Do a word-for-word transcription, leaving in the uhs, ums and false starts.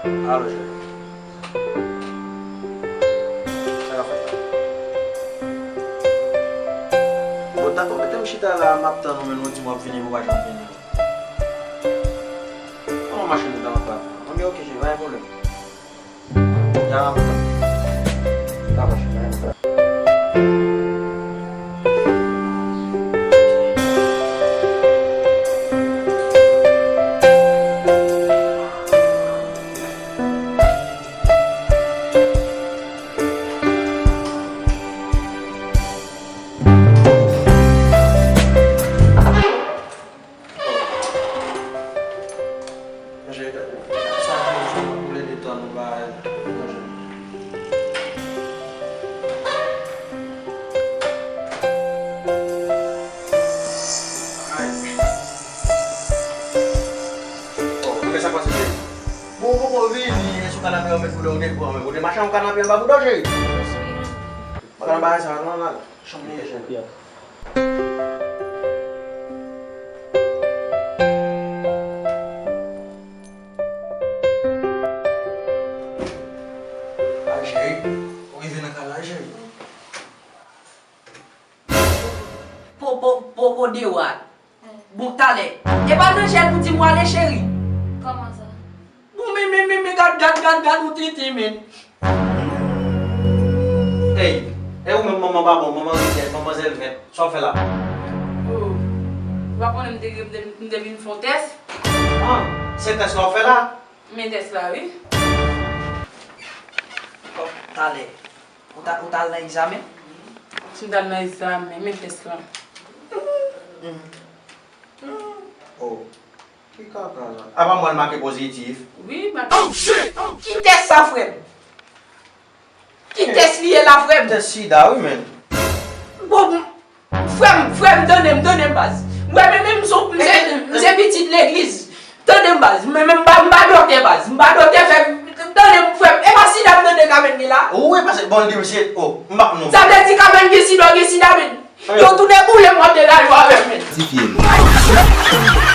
Alo, cheri. Sa k ap fèt la? Bon, dakò, mete m chita la, m ap tann ou, men ou di m w ap vini, men ou pa janm vini. Kòman machin nan t ap fè? Anben, oke, cheri, pa gen pwoblèm. Ya, m ap tann. Dakò, cheri, pa gen pwoblèm. Manje, sa, manje, m ap tann ou ba. Ay. Oh, men sa k pase, cheri? Bon, ou poko vini, e sou kanapé an met bouda w te pran, men ou te mache yon kanapé anba bouda w, cheri. Mwen pa nan bagay sa non, la. Chanm li ye, cheri. Ay, cheri, ou rive nan kay la, cheri. Po, po, po, po de wad. Bon, talè. E pa nan jèl pou di m w ale, cheri. Kòman sa? Bon, men, men, men, men, gad, gad, gad, gad, ou tenten, men. Ey, e ou menm manman pa bon, manman rizèz, manman zèlvèt, sa w fè la? Oh, ou pa konnen m te, m te, m te vin fè yon tès? Ah, se tès la w fè la? Men tès la, wi. Oh, talè. Ou ta, ou ta al nan egzamen? Si m ta al nan egzamen, men tès la. Oh. Ki kaka la? Apa m wè l make pozitif? Wi, make. Oh, shit! Ki tès sa, frè m? Ki tès li ye la, frè m? Tès sida, wi, men. Bon, frè m, frè m, tande m, tande m, baz. Mwen menm, menm, m se, m se, m se pitit legliz. Tande m, baz. Mwen menm, m pa, m pa dòktè, baz. M pa dòktè, frè m. Tande m, frè m. E pa sida m tande k ap vin la? Wi, paske, bon, l di m se, oh, m pa konn non. Sa vle di k ap vin gen sida, gen sida, men. Yo tounen boule m, w ap degaje w avè m, men. Ti fye m.